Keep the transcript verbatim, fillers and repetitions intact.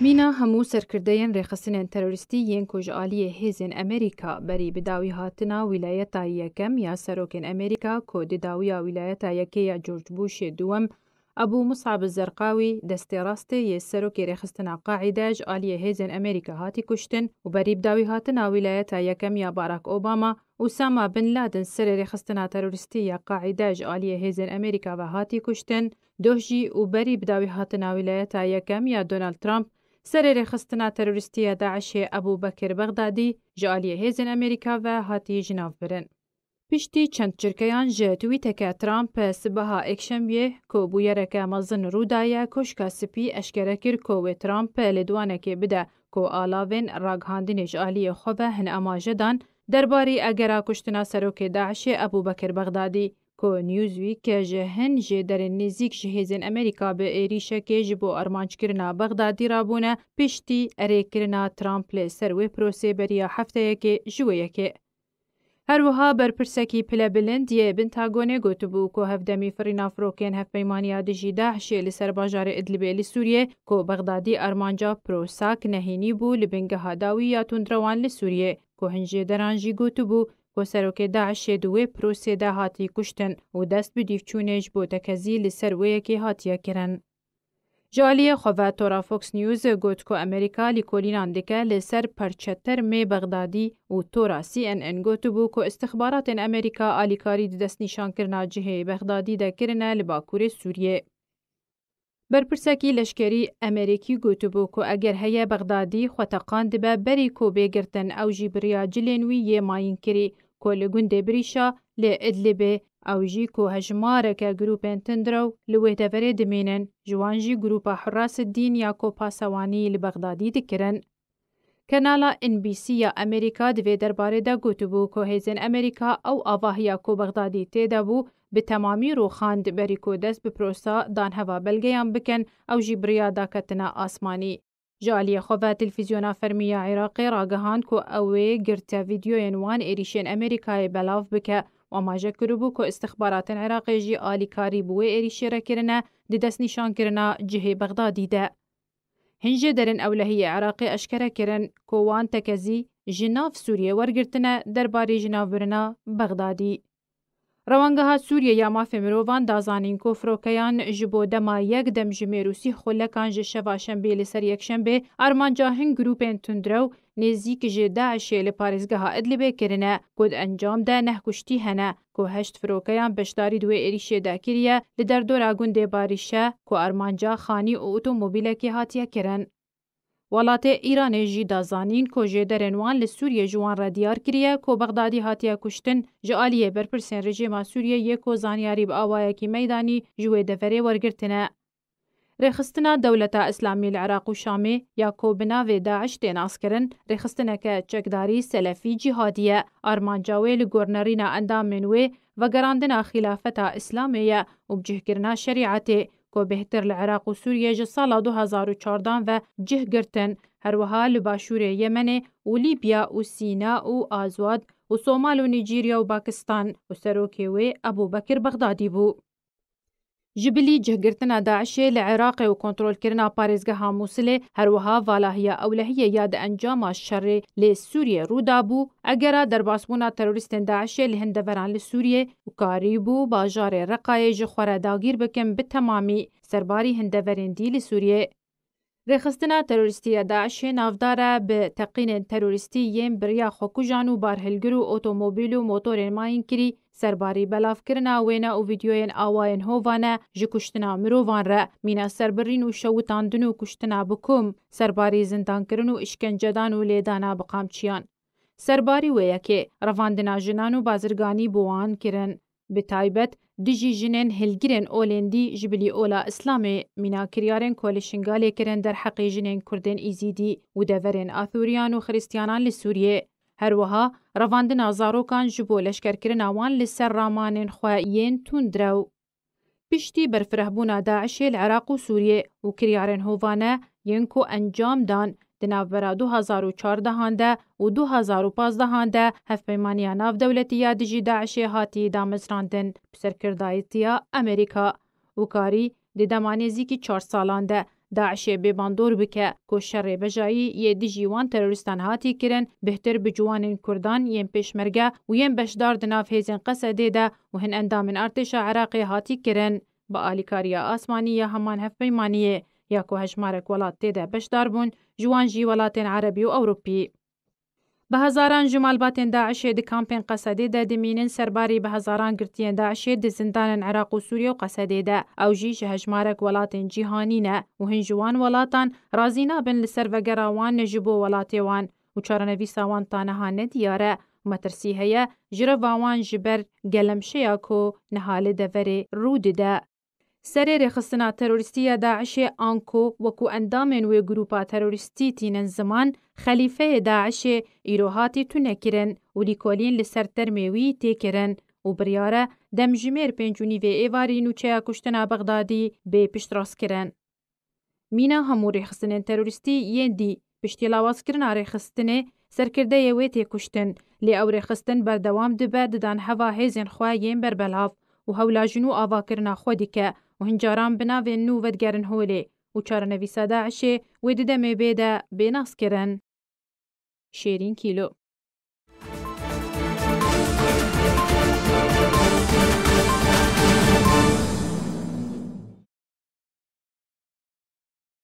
Mîna hemû serkirdeyên rêxistinên terorîstî yên ku ji aliyê hêzên Amerîka berî bi dawî hatina wîlayeta yekem ya serokên Amerîka ku di dawiya wîlayeta yekê ya George Bushê duwem, Ebû Musab Zerqawî, destê rastê yê serokê rêxistina Qaîde ji aliyê hêzên Amerîka hatî kuştin û berî bi dawî hatina wîlayeta yekem ya Barack Obama, Usama bin Laden, serê rêxistina terorîstî ya Qaîde ji aliyê hêzên Amerîka ve hatî kuştin, doh jî û berî bi dawî hatina wîlayeta yekem ya Donald Trump, serê rêxistina terorîstî ya DAIŞê Ebû Bekir Bexdadî ji aliyê hêzên Amerîka ve hatî jinavbirin. Piştî çend çirkeyan ji twîteke Trump sibeha Êkşembiyê ku bûyereke mezin rû daye, Koşka Spî eşkere kir ku wê Trump lêdwanekê bide ku alavên ragihandinê ji aliyê xwe ve hin amaje dan derbarî egera kuştina serokê DAIŞê Ebû Bekir Bexdadî, ku Newsweek ji hin jêderên nêzîk ji hêzên Amerîka bi êrîşekê ji bo armanckirina Bexdadî rabûne piştî erêkirina Trump li ser wê prosê beriya hefteyekê ji wê yekê. Her wiha berpirsekî pilebilind yê Pentagonê gotibû ku hevdemî firîna firokên hevpeymaniya dijî DAIŞê li ser bajarê Idlibê li Sûriyê ku Bexdadî armanca prosak nehênî bû li bingeha dawî ya tundrewan li Sûriyê, ku hin jêderan jî gotibû ku serokê DAIŞê di wê prosê de hatî kuştin û dest bi dîvçûnê ji bo tekezî li ser wê yekê hatiye kirin. Ji aliyê xwe ve tora Fox News got ku Amerîka lîkolînan dike li ser perçetermê Bexdadî û tora C N N gotibû ku istixbaratên Amerîka alîkarî di destnîşankirina cihê Bexdadî de kirine li bakurê Sûriyê. Berpirsekî leşkerî Amerîkî gotibû ku eger heye Bexdadî xwe teqan dibe berî ku bê girtin, ew jî bi riya cilên wî yê mayînkirî ku li gundê Birîşa li Idlibê, ew jî ku hejmareke grûpên tundrew li wê deverê dimînin, ji wan jî grûpa Hurras Dîn ya ku pasewanî li Bexdadî dikirin. Kanala N B C ya Amerîka di vê derbarê de gotibû ku hêzên Amerîka ew avahiya ku Bexdadî tê de bû, bi temamî rûxand, berî ku dest bi prosa danheva belgeyan bikin, ew jî bi riya daketina asmanî. Ji aliyê xwe ve Televîzyona Fermî ya Iraqê ragihand ku ew ê girte vîdyoyên wan êrîşên Amerîkayê belav bike û amaje kiribû ku istixbaratên Iraqê jî alîkarî bi wê êrîşê re kirine di destnîşankirina cihê Bexdadî de. Hin jêderên ewlehiyê Iraqê eşkere kirin ku wan tekezî ji nav Sûriyê wergirtine derbarê jinavbirina Bexdadî. Rewangeha Sûriyê ya Mafê Mirovan da zanîn ku firokeyan ji bo dema yek demjimêr û sîh xulekan ji şeva şembê li ser yekşembê armanca hin grûpên tundrew nêzîk ji DAIŞê li parêzgeha Idlibê kirine, ku di encam de neh kuştî hene, ku heşt firokeyan beşdarî di wê êrîşê de kiriye li derdora gundê Barîşe, ku armanca xanî û otomobîlekê hatiye kirin. Welatê Îranê jî da zanîn ku jêderên wan li Sûriyê ji wan re diyar kiriye ku Bexdadî hatiye kuştin, ji aliyê berpirsên rejîma Sûriyê yê ku zanyarî bi awayekî meydanî ji wê deverê wergirtine. Rêxistina Dewleta Îslamî li Iraq û Şamê ya ku bi navê DAIŞ tê naskirin, rêxistineke çekdarî selefî cîhadî ye. Armanca wê li gor nerîna endamên wê vegerandina xîlafeta Îslamê ye û bicihkirina şerîetê, ku bêhtir li Iraq û Sûriyê ji sala du hezar û çardan ve cih girtin, her wiha li başûrê Yemenê û Lîbya û Sîna û Azwad û Somal û Nîjerya û Pakistan û serokê wê Ebû Bekir Bexdadî bû. Ji bilî cihgirtina DAIŞê li Iraqê û kontrolkirina parêzgeha Mûsilê, her wiha valahiya ewlehiyê ya di encama şerê li Sûriyê rû dabû, egera derbasbûna terorîstên DAIŞê li hin deveran li Sûriyê û karîbû bajarê Reqayê ji xwe re dagîr bikin bi temamî, serbarî hin deverên dî li Sûriyê. Rêxistina terorîstî ya DAIŞê navdar e bi teqînên terorîstî yên bi riya xwekujan û barhilgir û otomobîl û motorên mayînkirî, serbarî belavkirina wêne û vîdyoyên awayên hovane ji kuştina mirovan re, mîna serbirîn û şewitandin û kuştina bi kom, serbarî zindankirin û îşkencedan û lêdana bi qamçiyan. Serbarî wê yekê, revandina jinan û bazirganî bi wan kirin. Bi taybet, dijî jinên hilgirên olên dî ji bilî ola Îslamê, mîna kiryarên ku li Şingalê kirin derheqê jinên Kurdên Îzîdî û deverên Athûriyan û Xiristiyanan li Sûriyê. Her wiha, revandina zarokan ji bo leşkerkirina wan li ser ramanên xwe yên tundrew. Piştî berfirehbûna DAIŞê li Iraq û Sûriyê û kiryarên hovane yên ku encam dan di navbera du hezar û çardehan de û du hezar û pazdehan de, Hevpeymaniya Navdewletî ya dijî DAIŞê hatî damezrandin bi serkirdayetiya Amerîka û karî di dema nêzîkî çar salan de DAIŞê bê bandor bike ku şerê bejayî yê dijî wan terorîstan hatî kirin, bihtir bi ciwanên Kurdan yên pêşmerge û yên beşdar di nav hêzên Qesedê de û hin endamên artêşa Iraqê hatî kirin. Bi alîkariya asmanî ya heman hevpeymaniyê ya ku hejmarek welat tê de beşdar bûn, ji wan jî welatên Erebî û Ewropî. Bi hezaran ji malbatên DAIŞê di kampên Qesedê de dimînin, serbarî bi hezaran girtiyên DAIŞê di zindanên Iraq û Sûriye û Qesedê de. Ew jî ji hejmarek welatên cîhanî ne û hin ji wan welatan razî nabin li ser vegera wan ne ji bo welatê wan û çarenivîsa wan ta niha ne diyar e û metirsî heye ji reva wan ji ber gelemşeya ku niha li deverê rû dide. Serê rêxistina terorîstî ya DAIŞê anku wekû endamên wê grûpa terorîstî tînin ziman, xelîfeyê DAIŞê îro hatî tunekirin û lîkolîn li ser termê wî tê kirin û biryar e demjimêr pênc û nîvê êvarî nûçeya kuştina Bexdadî bê piştrast kirin. Mîna hemû rêxistinên terorîstî yên dî, piştî lawazkirina rêxistinê, serkirdeyê wê tê kuştin, lê ew rêxistin berdewam dibe didan heva hêzên xwe yên berbelav û hewla ji nû avakirina xwe dike û hin caran bi navên nû vedigerin holê û çarenivîsa DAIŞê wê di demê bê de bê naskirin. Şêrîn Kîlo.